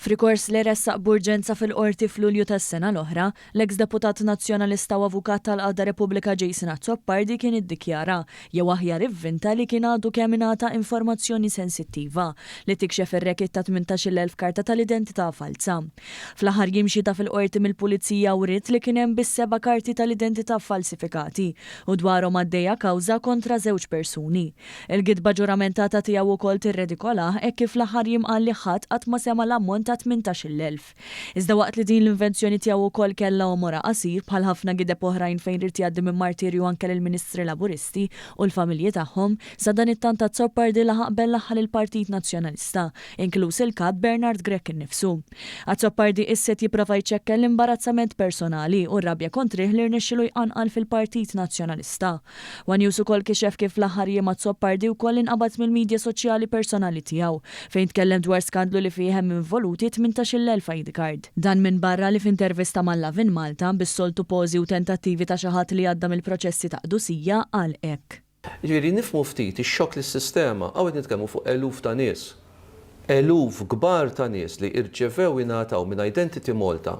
F'rikors li ressaq b'urġenza fil-Qorti f'Lulju tas-sena l-oħra, l-eks deputat Nazzjonalista u avukat tal-qagħda Repubblika Jason Azzopardi kien iddikjara, jew aħjar ivvinta li kien għadu kemm ingħata informazzjoni sensittiva li tikxef ir-racket ta' 18,000 karta tal-identità falza. Fl-aħħar jiem xhieda fil-Qorti mill-Pulizija wriet li kien hemm biss seba' karti tal-identità ffalsifikati u dwarhom għaddejja kawża kontra żewġ persuni. Il-gidba ġuramentata tiegħu wkoll tirredikolah hekk kif fl-aħħar jiem qal li ħadd qatt ma sema' l-ammont ta' 18,000. Iżda waqt li din l-invenzjoni tiegħu wkoll kellha għomorha qasir bħal ħafna gideb oħrajn fejn ried jgħaddi minn martirju anke lill-Ministri Laburisti u l-familji tagħhom, sadanittant Azzopardi laħaq bellagħha lill-Partit Nazzjonalista, inkluż il-Kap Bernard Grech innifsu. Azzopardi issa qed jipprova jċekken l-imbarazzament personali u r-rabja kontrih li rnexxielu jqanqal fil-Partit Nazzjonalista. One News ukoll kixef kif fl-aħħar jiem Azzopardi wkoll inqabad mill-midja soċjali personali tiegħu, fejn tkellem dwar skandlu li fih hemm involuti 18,000 ID card. Dan minbarra li f'intervista ma' Lovin Malta, bis-soltu pożi u tentattivi ta' xi ħadd li għadda mill-proċessi ta' qdusija, qal hekk. Jiġifieri nifhmu ftit ix-xokk lis-sistema, hawn qed nitkellmu fuq eluf ta' nies. Eluf kbar ta' nies li irċevew ingħataw minn Identity Malta.